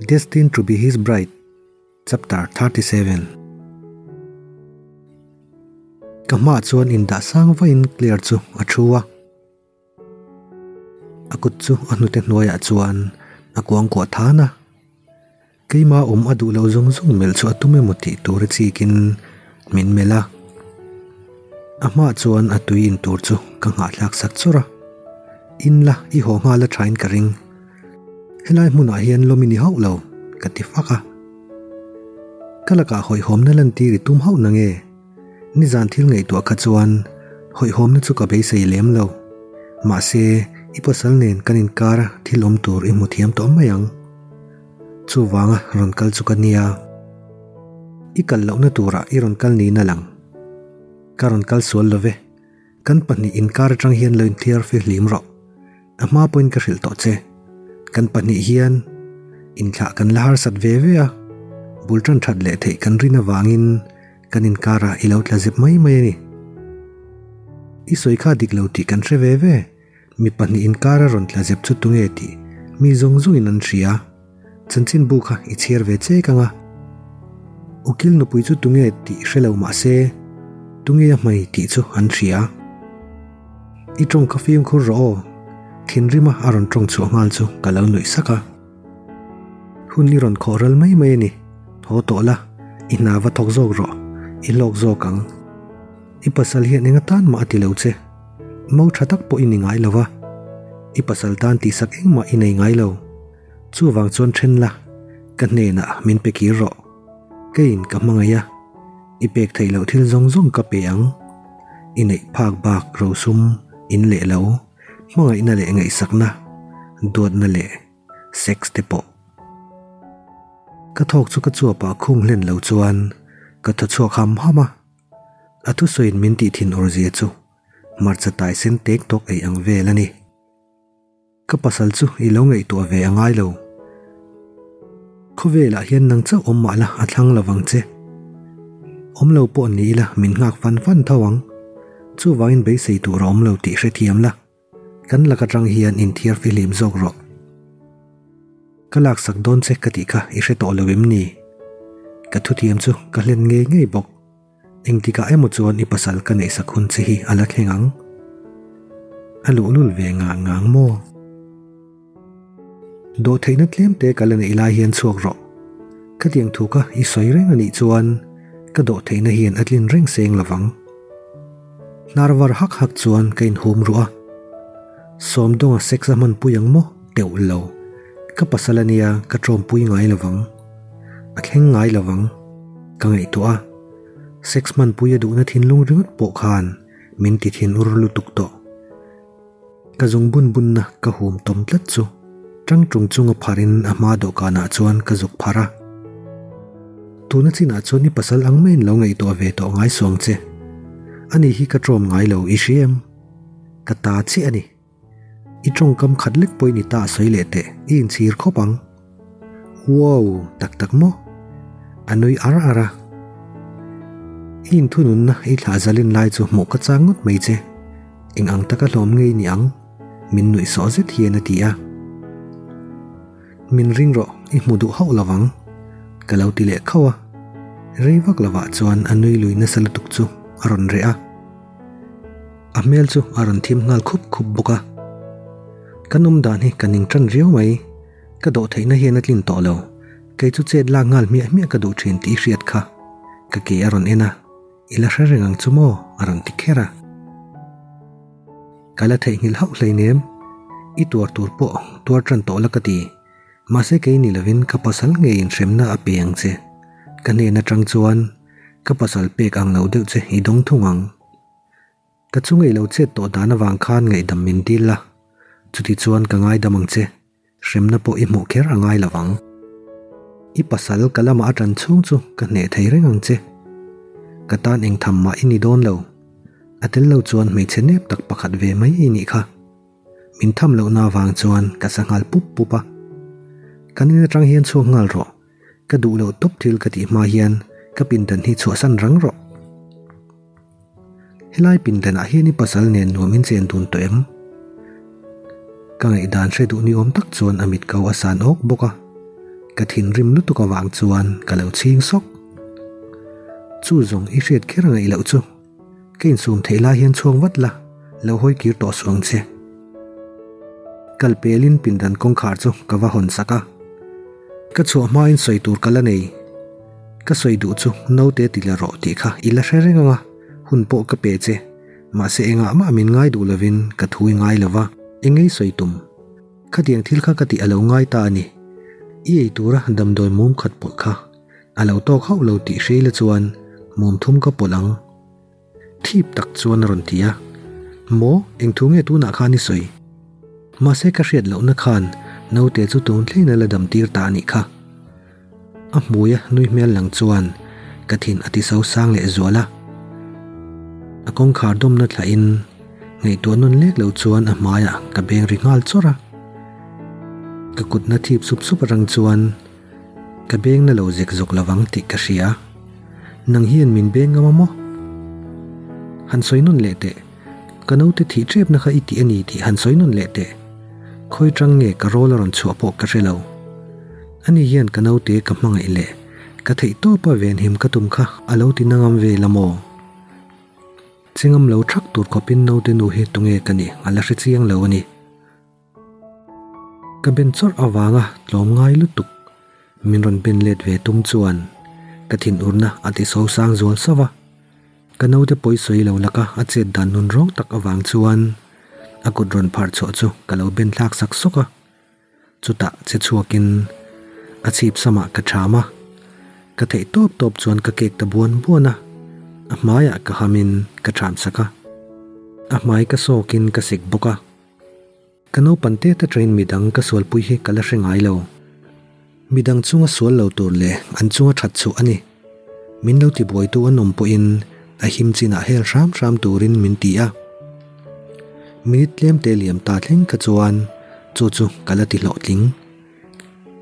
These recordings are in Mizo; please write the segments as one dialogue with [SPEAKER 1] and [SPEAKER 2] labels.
[SPEAKER 1] Destined to be his bride Chapter 37 Ka hmaah chuan indah sang vain Claire chu a thu a. A kut chu a hnute hnuaiah chuan a kuangkuah than a. Keimah awm a duh loh zawng zawng melh chu a tum emaw tih tur a chikin min melh a. A hmaah chuan a tui in tur chu ka nghahthlak sak chawrh a. In la i haw nghal a thain ka ring. Helai hmunah hian lawm i ni hauh lo, ka ti fak a. Ka lakah hawihhawmna lantir i tum hauh na nge? Nizan thil ngaihtuah kha chuan hawihhawmna chu ka beisei lem lo. Mahse, i pasal nen kan inkar a thil awm tur i hmu thiam tawh mai ang. Chuvanga rawn kal chu ka nia. I kal lohna turah i rawn kal niin a lang. Ka rawn kal sual lo ve. Kan pahnih inkar atang hian lo inthiar fihlim rawh. A hma pawhin ka hrilh tawh che. Kan pahnih hian inthlah kan la harsat ve ve a, bul tan that leh theih kan rin avangin kan inkarah i lo tla zep mai mai a ni. I sawi kha dik lo tih kan hre ve ve. Mi pahnih inkara rawn tla zep chu tunge tih mi zawng zawngin an hria. Chanchinbu kha i chhiar ve chek ang a. Ukil nupui chu tunge tih hre lo mah se, tunge a hmai tih chu an hria. I tawng kha fimkhur rawh aw, thinrima a rawn tawng chhuah nghal chu ka lo nuih sak a. Hun i rawn khawh ral mai mai a ni, haw tawh la, i hna va thawk zawk rawh, i hlawk zawk ang. I pasal hian eng atan mah a ti lo che. Mo tha tak pawh i ni ngai lo va, i pasal tan tihsak engmah i nei ngai lo. Chuvang chuan then la, ka hnenah min pe kir rawh. Keiin ka hmangaih a, i pek theih loh thil zawng zawng ka pe ang. I neih phak bak rosum in leh lo, hmangaihna leh ngaihsakna, duatna leh sex te pawh. Ka thawk chu ka chuapah khung hlen lo chuan ka thaw chhuak ham ham a. A thusawiin min tih thin awr zia chu hmarcha tai sen tek tawk ei ang vel a ni. Ka pasal chu i lo ngaihtuah ve a ngai lo. Khawvelah hian nang chauh awm mah la a thlang lo vang che. Awm lo pawh ni ila min nghak fan fan tho ang. Chuvangin beisei tur a awm lo tih hrethiam la. Kan lak atang hian inthiar fihlim zawk rawh. Ka laksak dawn che ka tih kha i hre tawh lo em ni? Ka thuthiam chu ka hlen ngei ngei bawk. Engtikah emaw chuan i pasal ka neihsak hun che hi a la thleng ang. A luhlul ve ngang ngang maw? Dawhtheihna tlem te ka la neih lai hian chhuak rawh. Khatiang thu kha i sawi reng a nih chuan ka dawhtheihna hian a tlin reng seng lovang. Hnar var hak hak chuan ka inhum ruh a. Sawmdawnga sex a hmanpui ang maw? Teuh lo. Ka pasal a nia ka tawmpui ngai lovang. A thleng ngai lovang. Ka ngaihtuah a. Sex hmanpui a duhna thinlung ringawt pawh khan min ti thinur lutuk tawh. Ka zung bun bunna ka hum tawm tlat chu tang tung chunga pharin a hma dawhkanah chuan ka zuk phar a. Tuna chinah chuan i pasal ang maiin lo ngaihtuah ve tawh ngai suang che. Ani hi ka tawm ngai lo i hria em? Ka ta chiah a ni. I tawngkam khat lek pawhin i ta a sawi leh teh i inchhir khawp ang. Wow! Tak tak maw? A nui ar ar a. I inthununna i thlah zalin lai chu hmuh ka chang ngawt mai che. Eng ang taka hlawm ngei ni ang? Min nuih sawh zet hian a ti a. Min ring rawh, i hmu duh hauh lo vang. Ka lo ti leh khauh a. Rei vak lovah chuan a nui lui nasa lutuk chu a rawn reh a. A hmel chu a rawn thim nghal khup khup bawk a. Kan awm dan hi ka ning tan riau mai. Ka dawh theihna hian a tlin tawh lo. Kei chu chet lak nghal hmiah hmiah ka duh thin tih i hriat kha. Ka ke a rawn en a, I la hre reng ang chu maw? a rawn ti kher a. Ka la theihnghilh hauh hleinem. I tuar tur pawh tuar tan tawh la ka ti. Mahse kei ni lovin ka pasal ngeiin hremna a pe ang che. Ka hnen atang chuan ka pasal pek ang lo deuh che i dawng thung ang. Ka chu ngei lo chet tawh dan avang khan ngaihdam min dil la, chuti chuan ka ngaidam ang che, hremna pawh i hmuh kher a ngai lo vang. I pasal ka lamah a tan chhung chu ka hneh thei reng ang che. Ka tan eng tham mah i ni dawn lo. A tel lo chuan hmeichhe nep tak pakhat ve mai i nih kha. Min tham lohna avang chuan ka sa nghal pup pup a. Kan in atang hian chhuak nghal rawh. Ka duh loh tawp thil ka tih hma hian ka pindan hi chhuahsan rang rawh. Helai pindanah hian i pasal nen nuam in chen dun tawh em? Ka ngaihdan hre duh ni awm tak chuan a mit ko a san awk bawk a. Ka thinrim lutuk avang chuan ka lo chhing sawk. Chu zawng i hriat kher ngaih loh chu. Ka insum theih lai hian chhuak vat la, lo hawi kir tawh suh ang che. Kal pelin pindan kawngkhar chu ka va hawn sak a. Ka chhuah hmain sawi tur ka la nei. Ka sawi duh chu naute ti la rawh tih kha i la hre reng ang a, hun pawh ka pe che. Mahse engah mah min ngai duh lovin ka thu i ngai lo va, engei sawi tum. Khatiang thil kha ka tih a lo ngai ta a ni. I ei tura damdawi mum khat pawlh kha a lo tawk hauh lo tih hreila chuan mum thum ka pawlh ang. Thip tak chuan a rawn ti a. Maw, eng thu nge tunah khan i sawi? Mahse ka hriat lohna khan naute chu tun thleng a la dam tir ta a nih kha. A hmui a nui hmel lang chuan ka thin a ti so sang leh zual a. A kawngkhar dawmna thlahin ngaihtuah nawn lek lo chuan a hmaiah ka beng ri nghal chawrh a. Ka kutna thip sup sup atang chuan ka beng na lo zek zawk lovang tih ka hria. Nang hian min beng ngam a maw? Han sawi nawn leh teh. Ka naute thih tepna kha i tih a ni tih han sawi nawn leh teh. Khawi tang nge ka rawl a rawn chhuah pawh ka hre lo. Ani hian ka naute ka hmangaih leh ka theih tawpa venhim ka tum kha a lo ti na ngam ve la maw? Chingam lo thak tur khawpin naute nu hi tunge ka nih a la hre chiang lo a ni. Ka ben chawrh avanga tlawm ngai lutuk min rawn ben let ve tum chuan ka thinurna a ti so sang zual sauh a. Ka naute pawi sawi lo laka a chet dan nun rawng tak avang chuan a kut rawn phar chhuah chu ka lo ben thlak sak sawk a. Chutah che chhuakin a chhip samah ka ṭham a, ka theih tawp tawp chuan ka kek ta buan buan a, a hmaiah ka hamin ka ṭham sak a, a hmai ka sawkin ka sik bawk a. Ka naupan te te train midang ka sualpui hi ka la hre ngai lo. Midang chunga sual lo tur leh an chunga that chhuah a ni. Min lo tibuaitu an awm pawhin a him chinah hel hram hram turin min ti a. Minute tlem te liam ta thleng kha chuan chu chu ka la ti hlawhtling.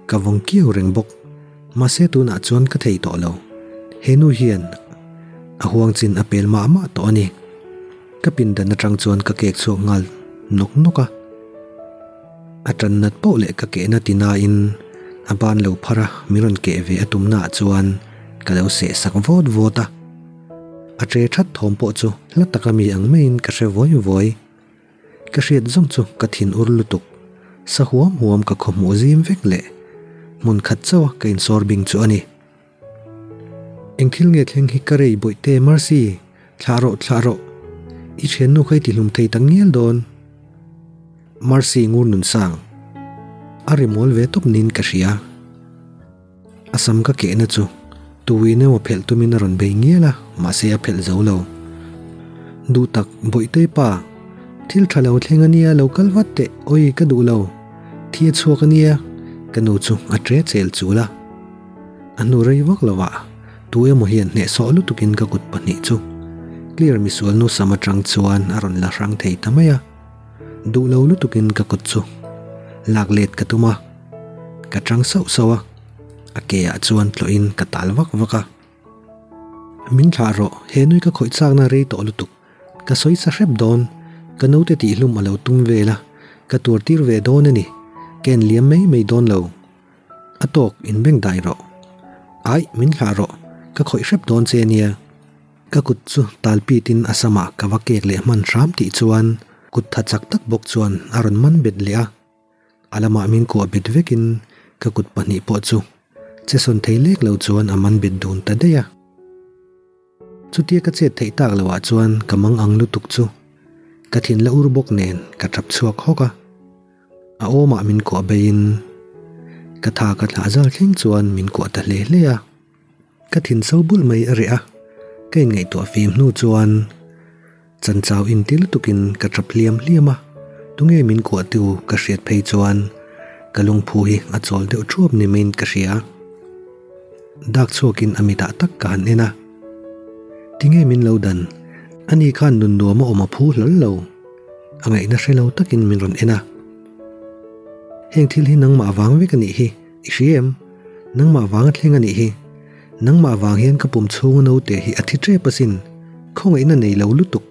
[SPEAKER 1] Ka vawng kiau reng bawk. Mahse tunah chuan ka thei tawh lo. He nu hian a huang chin a pel mah mah tawh a ni. Ka pindan atang chuan ka kek chhuak nghal nawk nawk a. A tan nat poh leh ka kehna ti nain a ban lo phar a min rawn keh ve a tumnaah chuan ka lo seh sak vawt vawt a. A tre that thawm pawh chu hla taka mi ang maiin ka hre vawi vawi. Ka hriat zawng chu ka thin ur lutuk. Sa huam huam ka khawhmuh zim vek leh hmun khat chauh a ka insawr bing chu a ni. Eng thil nge thleng hi ka rei bawihte Mercy, thlah rawh thlah rawh. I thiannu kha i ti hlum thei tak ngial dawn. Mercy ngur nun sang. A ri mawl ve tawp niin ka hria. A sam ka kehna chu tuin emaw phelh tumin a rawn bei ngial a, mahse a phelh zo lo. Duh tak Bawihtei pa, thil tha lo thleng a nia lo kal vat teh, awi ka duh lo, thi a chhuak a nia, ka nu chu a tre chel chul a. A hnu rei vak lovah tu emaw hian hnehsawh lutukin ka kut pahnih chu clear misual nu sam atang chuan a rawn la hrang thei ta mai a, duh lo lutukin ka kut chu lak let ka tum a, ka tang sauh sauh a, a ke ah chuan tlawhin ka tal vak vak a. Min thlah rawh, he nui ka khawih chakna rei tawh lutuk, ka sawi sa hrep dawn, ka naute tihhlum a lo tum vel a, ka tuar tir ve dawn a ni, ka en liam mai mai dawn lo. A tawk in beng dai rawh. Aih, min hlah rawh, ka khawih hrep dawn che nia. Ka kut chu talpitin a samah ka va kek leh hman hram tih chuan kut tha chak tak bawk chuan a rawn man bet leh a. A lamah min kuah bet vekin ka kut pahnih pawh chu che sawn thei lek lo chuan a man bet dun ta daih a. Chutia ka chet theih tak loh ah chuan ka mang ang lutuk chu ka thin la ur bawk nen ka tap chhuak hawk a. A awmah min kuah beiin ka tha ka thlah zal thleng chuan min kuah ta hle hle a. Ka thin so bulh mai a reh a, ka inngaihtuah fim hnu chuan chanchau inti lutukin ka tap hliam hliam a, tunge min kuahtu ka hriat phei chuan ka lungphu hi a chawl deuh thuap ni maiin ka hria. Dak chhuakin a mitah tak ka han en a, Tinge min lo dan? Ani khan nun nuam a awm a phu hlawl lo. A ngaihna hre lo takin min rawn en a. Heng thil hi nangmah vang vek a nih hi, i hria em? Nangmah vang a thleng a nih hi. Nangmah vang hian ka pum chhunga naute hi a thi tep asin, khawngaihna nei lo lutuk.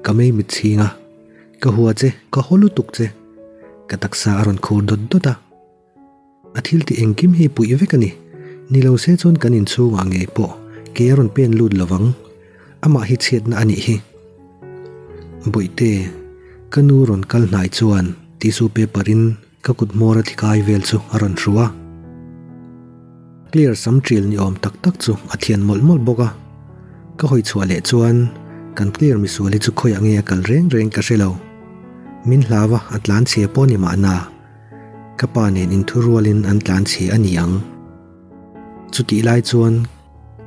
[SPEAKER 1] Ka mei mit chhing a, ka hua che, ka haw lutuk che. Ka taksa a rawn khur dawt dawt a. A thil tih engkim hi puih vek a ni. Ni lo se chuan kan inchhungah ngei pawh ke a rawn pen lut lovang. Amah hi chhiatna a nih hi. Bawihte, ka nu rawn kal hnai chuan tissue paper in ka kut hmawr a thikai vel chu a rawn hru a. Clear sam ṭil ni awm tak tak chu a thian mawlh mawlh bawk a. Ka hawi chhuah leh chuan kan clear misual hi chu khawiah nge a kal reng reng ka hre lo. Min hlau a, a tlan chhia pawh ni mahna. Ka pa nen inthu rualin an tlan chhia a ni ang. Chutih lai chuan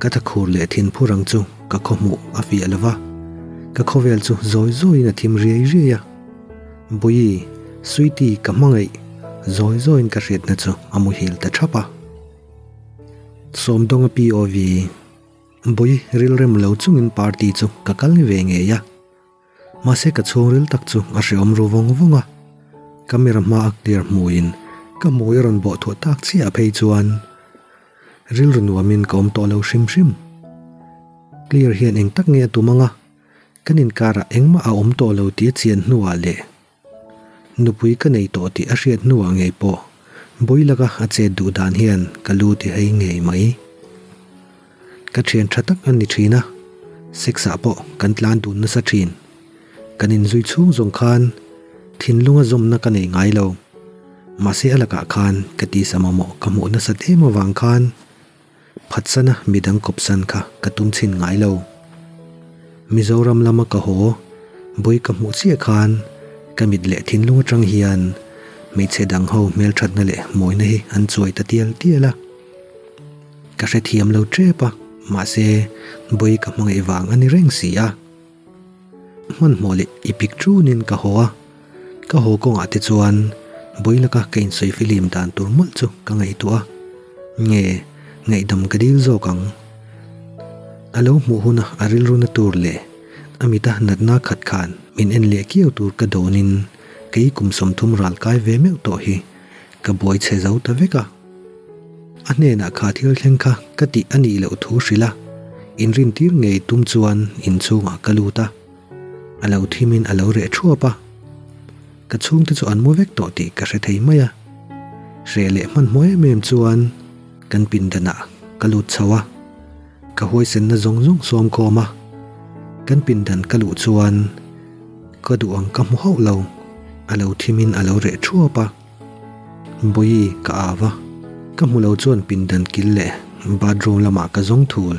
[SPEAKER 1] ka thakhur leh thinphur ang chu ka khaw hmuh a fiah lo va, ka khawvel chu zawi zawiin a thim riai riai a. Bawi, Sweety ka hmangaih zawi zawiin ka hriatna chu a muhil ta thap a. Sawmdawnga POV, Bawi rilrem lo chungin party chu ka kal ve ngei a. Mahse ka chhungril tak chu a hreawm ru vawng vawng a, camera hma a clear hmuin ka hmui a rawn bawh thuah tak chiah phei chuan rilru nuamin ka awm tawh lo hrim hrim. Clear hian eng tak nge a tum ang a, kan inkarah engmah a awm tawh lo tih a chian hnuah leh nupui ka nei tawh tih a hriat hnuah ngei pawh Bawilaka a chet duh dan hian ka lu ti hei ngei mai. Ka thian tha tak a ni thin a, sex ah pawh kan tlan dun nasa thin. Kan inzui chhung zawng khan thinlunga zawmna ka nei ngai lo. Mahse a lakah khan ka tisa mamawh ka hmuh nasat em avang khan phatsana midang kawpsan kha ka tum chhin ngai lo. Mizoram lama ka haw bawi ka hmuh chiah khan ka mit leh thinlung atang hian hmeichhe dang ho hmelthatna leh mawina hi an chuai ta tial tial a. Ka hrethiam lo tep a, mahse bawi ka hmangaih vang a ni reng si a. Hmanhmawh leh i pik tunin ka haw a, ka haw kawngah te chuan bawi laka ka insawi filim dan tur mawlh chu ka ngaihtuah a, nge ngaihdam ka dil zawk ang. A lo hmuh huna a rilruna tur leh a mita natna khat khan min en leh kiau tur ka dawnin kei kum 30 ral kai ve meuh tawh hi ka buai chhe zo ta vek a. A hnenah kha thil thleng kha ka tih a nih loh thu hrilh a, inrintir ngei tum chuan inchhungah ka lut a. A lo thimin a lo reh thuap a. Ka chhungte chu an mu vek tawh tih ka hre thei mai a. Hreh leh hmanhmawh em em chuan kan pindanah ka lut chho a. Ka huaisenna zawng zawng sawm khawm a. Kan pindan ka luh chuan ka duh ang ka hmu hauh lo. A lo thimin a lo reh thuap a. Bawi ka au a, ka hmu lo chuan pindan kil leh bathroom lamah ka zawng thul.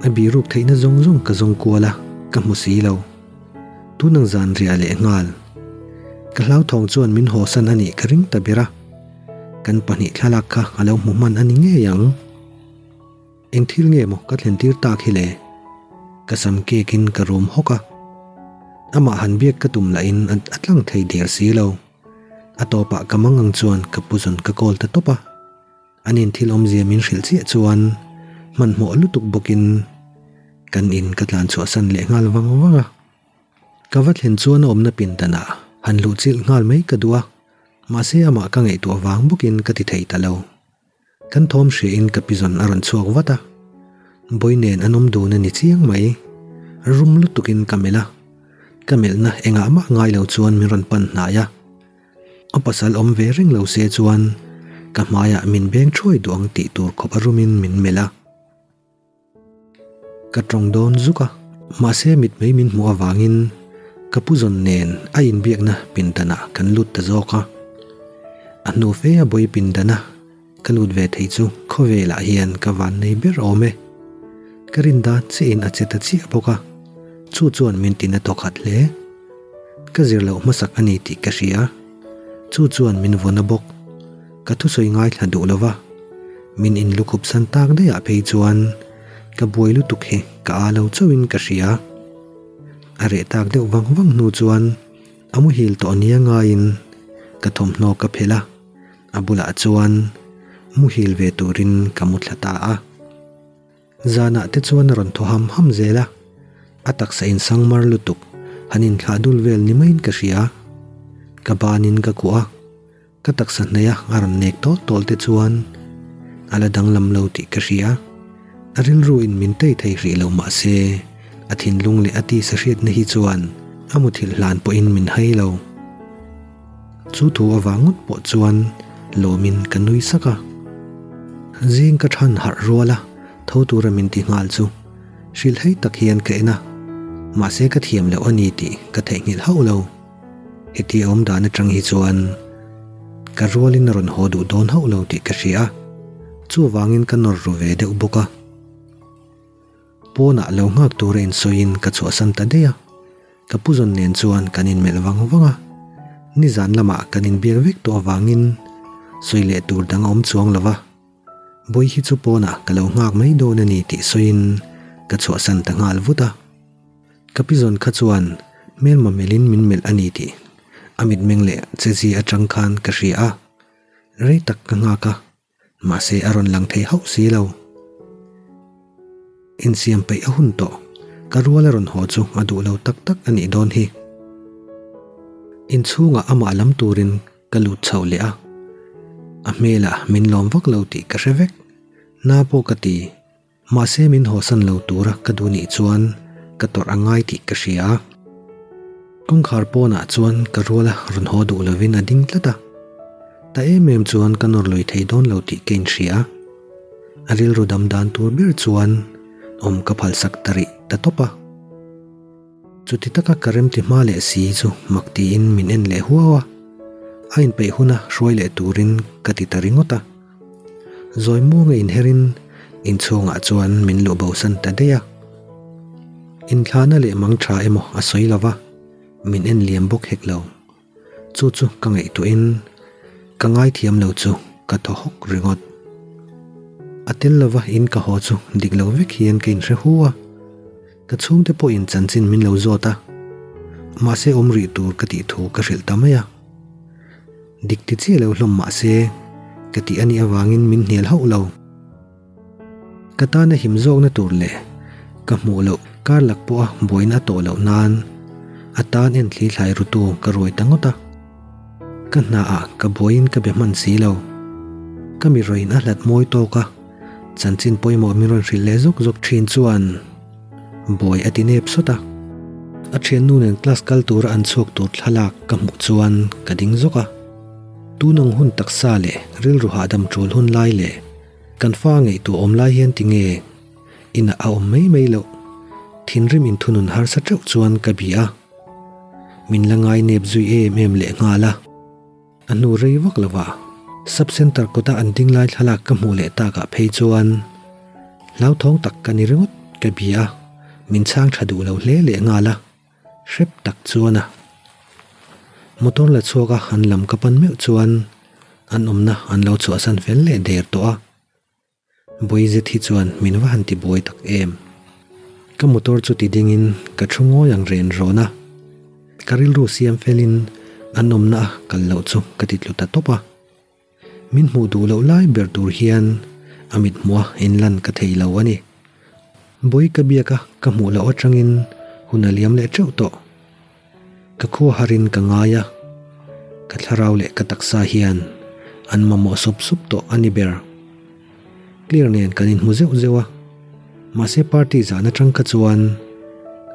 [SPEAKER 1] A biruk theihna zawng zawng ka zawng kual a, ka hmu si lo. Tunang zan riah leh nghal. Ka hlauthawng chuan min hawsan a nih ka ring ta ber a. Kan pahnih thlalak kha a lo hmu hman a ni ngei ang. Eng thil nge maw ka thlen tir tak hi le? Ka sam kek in ka rum hawk a. Amah han biak ka tum lah in a tlang thei der si lo. A tawpah ka mang ang chuan ka pu zawn ka call ta tawp a. An in thil awmzia min hrilh chiah chuan hmanhmawh lutuk bawk in kan in ka tlan chhuah san leh nghal vang vang a. Ka va thlen chuan a awmna pindanah han luh chilh nghal mai ka duh a. Mahse amah ka ngaihtuah vang bawk in ka ti thei ta lo. Kan thawm hria in ka pizawn a rawn chhuak vat a, Bawi nen an awm dun a ni chiang mai. Rum lutuk in ka melh a, ka melhna engah mah ngai lo chuan min rawn pan hnai a. A pasal awm ve reng lo se chuan ka hmaiah min beng thuai duh ang tih tur khawp a rum in min melh a. Ka tawng dawn zuk a, mahse mitmei min hmuh avangin ka pu zawn nen a inbiakna pindanah kan lut ta zawk a. A hnu fe a bawi pindana ka lut ve thei chu khawvelah hian ka van nei ber awm e. Ka rin dan chiahin a che ta chiah bawk a, chu chuan min tina thawkhat hle. Ka zir loh hmasak a ni tih ka hria, chu chuan min vawn a bawk. Ka thusawi ngaithla duh lo va, min inlukhup san tak daih ah phei chuan ka buai lutuk hi ka aa lo chauhin ka hria. A reh tak deuh vang vang hnu chuan a muhil tawh nia ngaiin ka thawmhnaw ka phelh a, a bulah chuan muhil ve turin ka mu thla ta a. Zanah te chuan a rawn thaw ham ham zel a, a taksa insang mar lutuk han inthlah dul vel ni maiin ka hria. Ka banin ka kuah a, ka taksa hnaih a a rawn nek tawl tawl te chuan a la danglam lo tih ka hria. A rilru in min tei thei hrih lo mah se a thinlung leh a tisa hriatna hi chuan a muthilh hlan pawhin min hai lo. Chu thu avang ngawt pawh chuan. lawmin ka nui sak a. Zing ka than harh rual a, tho tura min ti nghal chu hrilhhei tak hian ka en a, mahse ka thiam loh a ni tih ka theihnghilh hauh lo. Heti awm dan atang hi chuan ka rualin a rawn haw duh dawn hauh lo tih ka hria a, chuvangin ka nawr ru ve deuh bawk a. Pawnah lo nghak tura insawiin ka chhuahsan ta daih a, ka pu zawn nen chuan kan inmelh vang vang a, nizan lamah kan inbiak vek tawh avangin sawi leh tur dang a awm chuang lo va, Bawihi chu pawnah ka lo nghak mai dawn a ni tih sawiin ka chhuahsan ta nghal vut a. Ka pi zawn kha chuan hmelma melhin min melh a ni tih a mitmeng leh chezi atang khan ka hria a, rei tak ka nghak a, mahse a rawn lang thei hauh si lo. Insiam peih a hun tawh, ka rual a rawn haw chu a duh lo tak tak a nih dawn hi. Inchhungah amah lam turin ka lut chho leh a, a hmelah min lawm vak lo tih ka hre vek, na pawh ka ti. Mahse min hawsan lo tura ka duh nih chuan ka tawrh a ngai tih ka hria. Kawngkhar pawnah chuan ka ruala rawn haw duh lovin a ding tlat a. Ta em em chuan ka nawr lui thei dawn lo tih ka inhria. A rilru dam dan tur ber chuan awm ka phalsak ta rih ta tawp a. Chuti taka ka remti hma leh si chu mak tiin min en leh huau a, a inpeih huna hruai leh turin ka ti ta ringawt a. Zawi muanga inherin inchhungah chuan min luh bosan ta daih a. Inthlahna leh mang tha emaw a sawi lo va, min en liam bawk hek lo. Chu chu ka ngaihtuahin ka ngaithiam lo chu ka thaw hawk ringawt. A tel lova in ka haw chu dik lo vek hian ka inhre hu a. Ka chhungte pawhin chanchin min lo zawt a, mahse awm rih tur ka tih thu ka hrilh ta mai a. Dik ti chiah lo hlawm mahse ka tih a nih avangin min hnial hauh lo. Ka tana him zawkna tur leh ka hmuh loh kar lak pawha buaina a tawh loh nan a tan en thli thlai rutu ka ruai ta ngawt a. Ka hnaah ka buaiin ka be hman si lo. Ka mi rawiin a hlat mawi tawk a, chanchin pawimawh min rawn hrilh leh zawk zawk thin chuan buai a ti nep sawt a. A thiannu nen class kal tura an chhuak tur thlalak ka hmuh chuan ka ding zawk a. Tunang hun taksa leh rilru hahdam tul hun lai leh Kan fa ngaihtuah awm lai hian tinge inah a awm mai mai loh? Thinrim inthunun harsa teuh chuan ka bi a, min la ngai nep zui em em leh nghal a. A hnu rei vak lovah Sub Centre kawta an ding lai thlalak ka hmuh leh takah phei chuan hlauthawng tak ka ni ringawt ka bi a, min chhang tha duh lo hle leh nghal a. Hrep tak chuan a motor la chhuak a an lam ka pan meuh chuan an awmna an lo chhuahsan fel leh der tawh a. Buai zet hi chuan min va han ti buai tak em. Ka motor chu ti dingin ka thu ngawi ang ren rawn a. Ka rilru siam felin an awmna a kal loh chu ka ti tlu ta tawp a. Min hmuh duh loh lai ber tur hian a mit hmuh a inlan ka thei lo a ni. Bawi ka biak a ka hmuh loh atangin hun a liam leh teuh tawh. Ka khua harin ka ngai a, ka thlarau leh ka taksa hian an mamawh sup sup tawh a ni ber. Clear nen kan inhmu zeuh zeuh a, mahse party zan atang kha chuan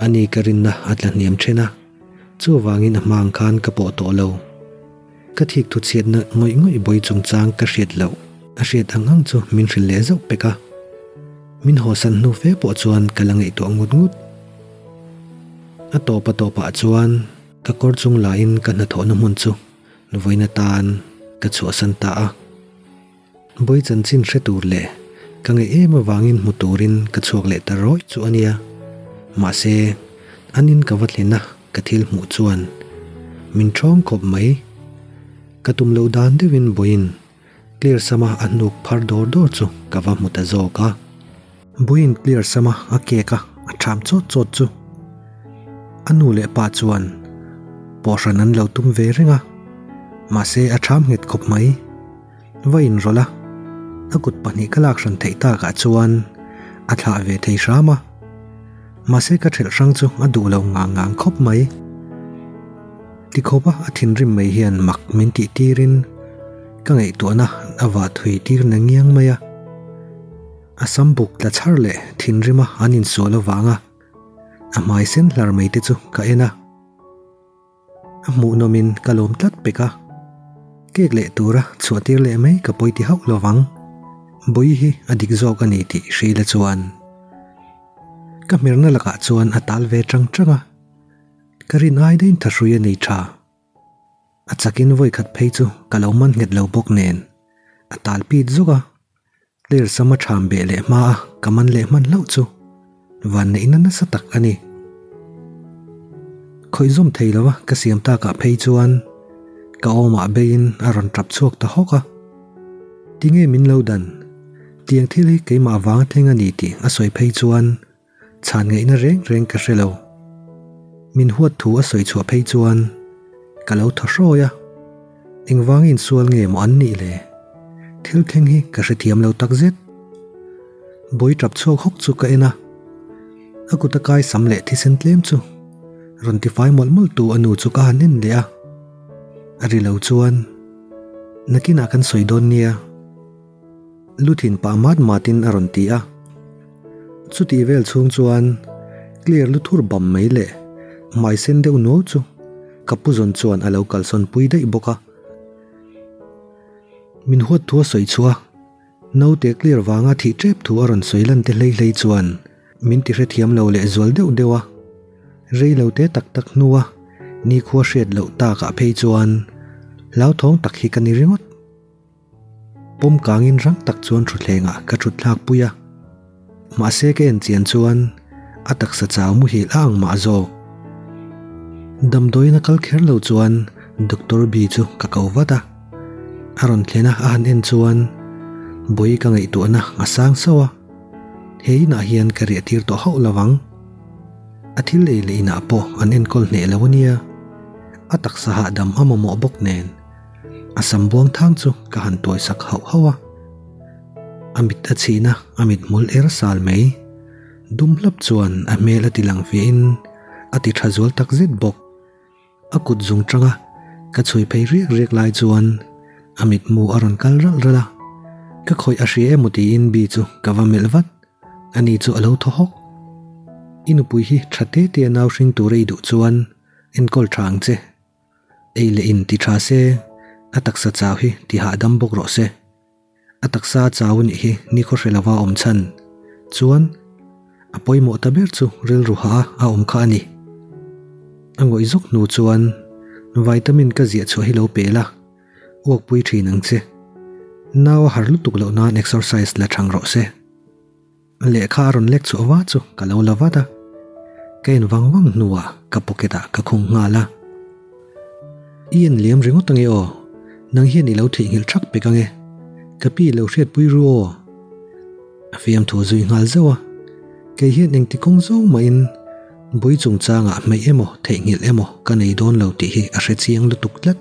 [SPEAKER 1] ani ka rinna a tla hniam then a, chuvangin a hma ang khan ka pawh tawh lo. Ka thik thu chhiatna ngawih ngawih bawi chungchang ka hriat loh a hriat ang ang chu min hrilh leh zauh pek a. Min hawsan hnu fe pawh chuan ka la ngaihtuah ngut ngut. A tawp a tawpah chuan ka kawr chung lain ka hnathawhna hmun chu vawiin atan ka chhuahsan ta a. Bawi chanchin hre tur leh ka ngaih em avangin hmu turin ka chhuak leh ta rawih chu a nia. Mahse, an in ka va thlen a ka thil hmuh chuan min ṭhawng khawp mai. Ka tum loh dan deuhin Bawiin clear sama a hnuk phar dawr dawr chu ka va hmu ta zawk a. Bawiin clear sama a kek a a ṭham chawt chawt chu a nu leh pa chuan pawhhran an lo tum ve reng a, mahse a ṭham nghet khawp mai. Va inrawlh a, a kut pahnih ka lak hran theih takah chuan a thlah ve thei hram a. Mahse ka ṭhelh hrang chu a duh lo ngang ngang khawp mai. Tikhawpa a thinrim mai hian mak min tih tirin ka ngaihtuahna a vah thui tir na ngiang mai a. A sam buk tla chhar leh thinrima an insual avanga a hmai sen hlar mai te chu ka en a. A hmuhnawmin ka lawm tlat pek a. Kek leh tura chhuah tir leh mai ka pawi ti hauh lovang. Bawi hi a dik zawk a ni tih hria chuan. Ka hmerna lakah chuan a tal ve tang tang a. Ka rin ai dain thahrui a nei tha. A chakin vawi khat phei chu ka lo man nghet lo bawk nen a tal pit zuk a. Clear sama tham beh leh hma a ka man leh hman hlauh chu van neihna nasa tak a ni. Khawih zawm thei lova ka siam takah phei chuan ka awmah beiin a rawn tap chhuak ta hawk a. Tinge min lo dan? Tiang thil hi keimah vang thleng a ni tih a sawi phei chuan chhan ngaihna reng reng ka hre lo. Min huat thu a sawi chhuah phei chuan ka lo thaw hrawi a. Engvangin sual nge maw an nih le? Thil thleng hi ka hrethiam lo takzet. Bawi tap chhuak hawk chu ka en a. A kut a kai sam leh thisen tlem chu rawn tifai mawlh mawlh tu a nu chu ka han en leh a. A ri lo chuan nakinah kan sawi dawn nia. Lu thin pah mat matin a rawn ti a. Chutih vel chhung chuan clear lu thur bam mai leh hmai sen deuh nuau chu ka pu zawn chuan a lo kalsawn pui daih bawk a. Min huat thu a sawi chhuah a, naute clear vanga thih tep thu a rawn sawi lan te hlei hlei chuan min ti hrethiam lo leh zual deuh deuh a. Rei lo te tak tak hnua nikhua hriat loh takah phei chuan hlauthawng tak hi ka ni ringawt. Pawm kangin rang tak chuan thutthlengah ka thut thlak pui a. Mahse ka en chian chuan a taksa chau muhil a ang mah zawk. Damdawiin a kal kher lo chuan Doctor B chu ka ko vat a. A rawn thlen a a han en chuan bawi ka ngaihtuahna a sang sauh a. He inah hian ka riah tir tawh hauh lovang. A thil ei leh inah pawh an enkawl hneh lo ania. A taksa hahdam a mamawh bawk nen. A sam buang thang chu ka han tuai sak hauh hauh a. A mit a chhin a, a mit hmul er sal mai. Dum hlap chuan a hmel a ti lang fiahin a ti tha zual tak zet bawk. A kut zung tanga ka chhui phei riak riak lai chuan a mitmu a rawn kal ralh ralh a. Ka khawih a hria emaw tiin Bi chu ka va melh vat. Ani chu a lo thaw hawk. I nupui hi tha te te a nau hring tur ei duh chuan enkawl tha ang che. Ei leh in ti tha se, a taksa chau hi ti hahdam bawk rawh se. A taksa chau nih hi nikhaw hre lova awm chhan chuan a pawimawh ta ber chu rilru ha a awm kha a ni. A ngawih zawk hnu chuan vitamin ka ziah chhuah hi lo pe la, uakpui thin ang che. Nau a har lutuk loh nan exercise la thang rawh se. Lehkha a rawn lek chhuah va chu ka lo la vat a, ka en vang vang hnuah ka pocket ah ka khung nghal a. I en liam ringawt ange aw, nang hian i lo theihnghilh thak pek ange, ka pi i lo hriatpui ru aw. A fiamthu zui nghal zauh a, kei hian engti kawng zawng mahin bui chungchangah hmeih emaw theihnghilh emaw ka nei dawn lo tih hi a hre chiang lutuk tlat.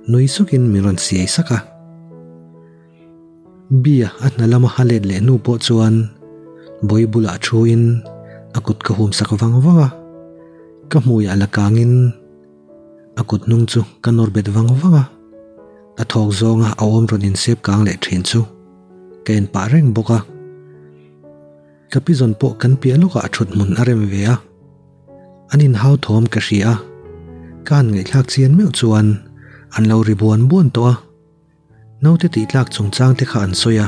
[SPEAKER 1] Nui sukin min rawn siai sak a. Bia a hna lama a let leh hnu pawh chuan bawi bulah thuin a kut ka hum sak vang vang a, ka hmuiah la kangin a kut hnung chu ka nawr bet vang vang a, a thawk zawnga a awm rawn insep kang leh thin chu ka en pah reng bawk a. Ka pizawn pawh kan piah lawkah thut hmun a rem ve a, an inhau thawm ka hria a, ka han ngaihthlak chian meuh chuan an lo ri buan buan tawh a. Naute tih tlak chungchang te kha an sawi a,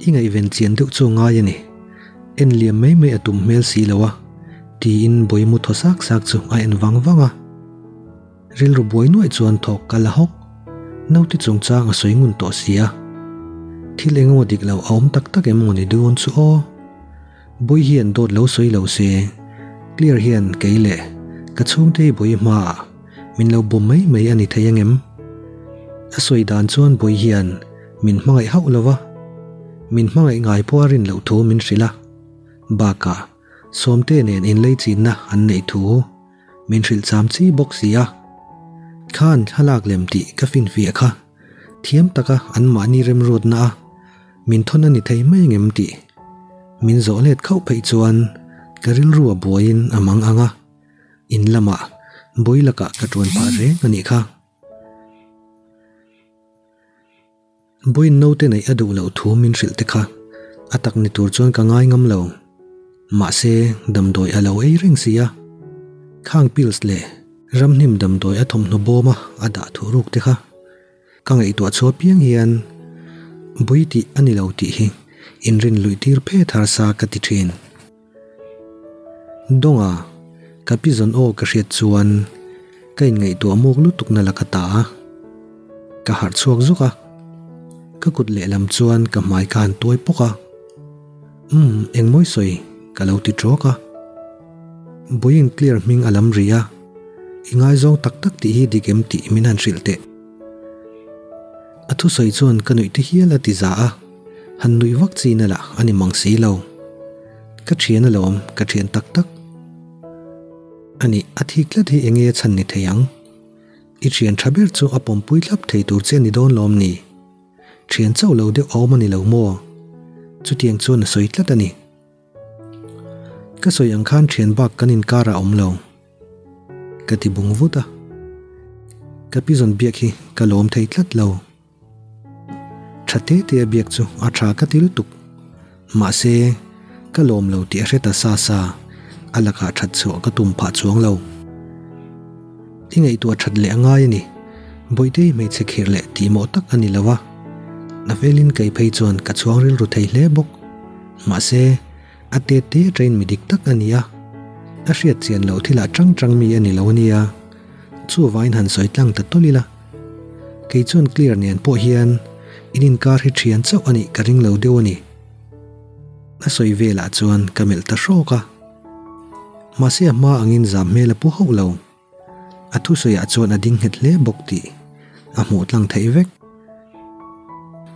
[SPEAKER 1] i ngaihven chian deuh chu ngai a ni. En liam mai mai a tum hmel si lo a, tiin bawimu thaw sak sak chu a en vang vang a. Rilru buai nuaih chuan thawk ka la hawk. Naute chungchang a sawi ngun tawh si a. Thil engemaw dik lo a awm tak tak em maw ni dawn chu aw. Bawi hian dawt lo sawi lo se, Clear hian kei leh ka chhungte hi bawi hmaah min lo bawm mai mai a ni thei angem? A sawi dan chuan Bawi hian min hmangaih hauh lo va, min hmangaih ngai pawh a rin loh thu min hrilh a, bakah Sawmte nen inlei chinna an neih thu min hrilh cham chi bawk si a. Khan thlalak lem tih ka finfiah kha thiam taka anmahni remruatna a min thawn a ni thei mai angem tih min zawh let khauh pheih chuan ka rilru a buaiin a mang ang a. In lamah bawi lakah ka tuan phah reng a nih kha. Bawiin naute neih a duh loh thu min hrilh te kha a tak ni tur chuan ka ngai ngam lo. Mahse damdawi a lo ei reng si a. Khang pills leh ramhnim damdawi a thawmhnaw bawma a dah thuh ruk te kha. Ka ngaihtuah chhuah piang hian bui tih a ni lo tih hi inrin luih tir phet harsa ka ti thin. Dawnga ka pi zawn aw ka hriat chuan ka inngaihtuah muk lutuk na la ka ta a, ka harh chhuak zuk a, ka kut lehlam chuan ka hmai ka han tuai pawk a, Umm engmawi sawi ka lo ti tawk a. Buiin clear hming a lam ri a, I ngaizawng tak tak tih hi dik em tih min han hrilh teh. A thusawi chuan ka nuih te hial a ti za a, han nuih vak chi na lah a ni mang si lo. Ka thian alawm, ka thian tak tak. A nih, a thik tlat hi enge a chhan ni thei ang? I thian tha ber chu a pawmpui thlap thei tur che a ni dawn lawm ni? Thian chauh lo deuh a awm a ni lo maw? Chutiang chuan a sawi tlat a ni. Ka sawi ang khan thian bak kan inkar a awm lo. Ka ti bung vut a. Ka pi zawn biak hi ka lawm thei tlat lo. Tha te te a biak chu a tha ka ti lutuk. Mahse, ka lawm lo tih a hre ta sa sa, a lakah that chhuah ka tum phah chuang lo. I ngaihtuah that leh a ngai a ni. Bawihtei hmeichhe khirh leh tihmawh tak a ni lo a. Na felin kei phei chuan ka chhuang rilru thei hle bawk. Mahse, a te te train mi dik tak a ni a, a hriat chian loh thilah chang chang mi a ni lo ania, chuvain han sawi tlang ta tawlh ila. Kei chuan clear nen pawh hian in inkar hi thian chauh a nih ka ring lo deuh a ni. A sawi velah chuan ka melh ta hrawk a. Mahse a hma angin zam hmel a pu hauh lo. A thusawiah chuan a ding nghet hle bawk tih a hmuh tlang theih vek.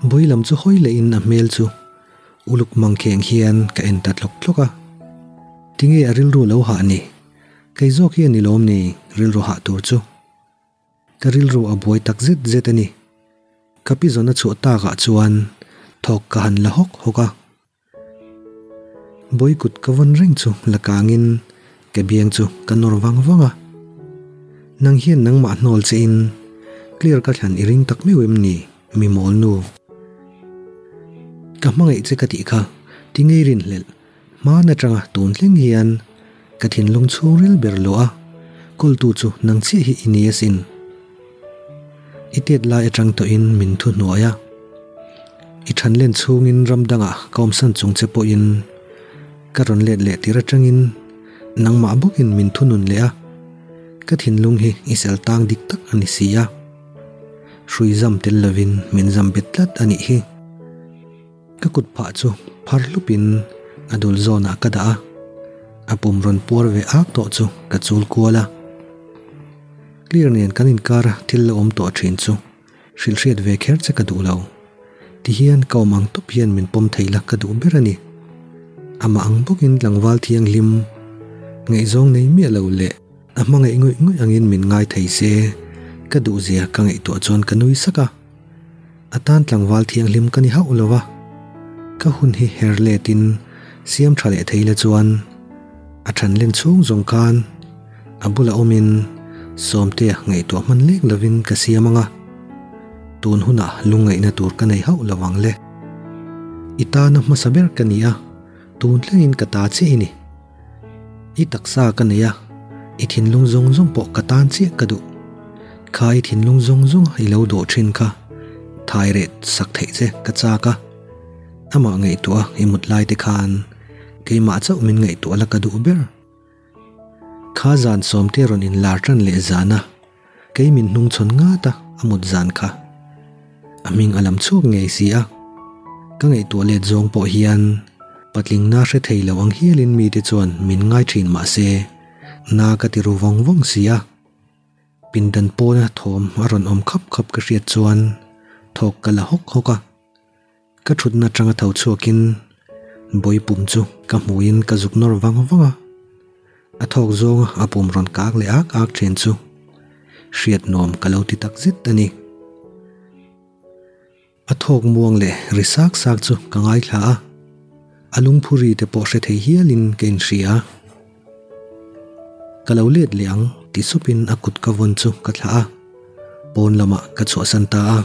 [SPEAKER 1] Bui lam chu hawi lehin a hmel chu uluk mangkheng hian ka en ta tlawk tlawk a. Tinge a rilru lo hah ni? Kei zawk hi a ni lawm ni rilru hah tur chu? Ka rilru a buai tak zet zet a ni. Ka pi zawn a chhuah takah chuan thawk ka han la hawk hawk a. Bawi kut ka vawn reng chu la kangin ka biang chu ka nawr vang vang a. Nang hian nangmah hnawl che in clear ka thlan i ring tak meuh em ni mi mawl nu. Ka hmangaih che ka tih kha ti ngei rinhlelh hman atanga tun thleng hian ka thinlung chhungril ber lo a kawltu chu nang chiah hi i ni asin. I tet lai atang tawhin min thu hnuai a. I than len chhungin ram dangah ka awmsan chung che pawhin ka rawn let leh tir atangin nangmah bawkin min thunun leh a. Ka thinlung hi i sel tang dik tak a ni si a. Hrui zam tel lovin min zam bet tlat a nih hi. Ka kut phah chu phar hlupin a dul zawnah ka dah a, a pum rawn puar ve ak tawh chu ka chul kual a. Clear nen kan inkar a thil la awm tawh thin chu hrilhhriat ve kher che ka duh lo. Tihian ka awm ang tawp hian min pawm thei la ka duh ber a ni. Amah ang bawkin tlangval thianghlim ngaihzawng nei miah lo leh a hmangaih ngawih ngawih angin min ngai thei se ka duhzia ka ngaihtuah chuan ka nui sak a. A tan tlangval thianghlim ka ni hauh lo a, ka hun hi her letin siam tha leh thei la chuan a than len chhung zawng khan a bula awmin Sawmtea ngaihtuah hman lek lovin ka siam ang a, tun hunah lungngaihna tur ka nei hauh lo ang le. I tana hmasa ber ka ni a, tun thlengin ka ta chiah i ni. I taksa ka nei a, i thinlung zawng zawng pawh ka tan chiah ka duh. Kha i thinlung zawng zawng i lo dawh thin kha thai reh sak theih che ka chak a. Amah ngaihtuah i mut lai te khan keimah chauh min ngaihtuah la ka duh ber. Kha zan sawmte rawn inlar tan leh zan a, kei min hnungchhawn ngat a a mut zan kha. A hming a lam chhuak ngei si a, ka ngaihtuah let zawng pawh hian patling na hre thei lo ang hialin mite chuan min ngai thin mah se na ka ti ru vawng vawng si a. Pindan pawna thawm a rawn awm khap khap ka hriat chuan thawk ka la hawk hawk a. Ka thutna atanga tho chhuakin bawi pum chu ka hmuhin ka zuk nawr vang vang a, a thawk zawnga a pum rawn kak leh ak ak thin chu hriat nuam ka lo ti tak zet a ni. A thawk muang leh ri sak sak chu ka ngaithla a, a lungphu ri te pawh hre thei hialin ka inhria. Ka lo let leh ang ti supin a kut ka vawn chu ka thlah a, pawn lamah ka chhuahsan ta a.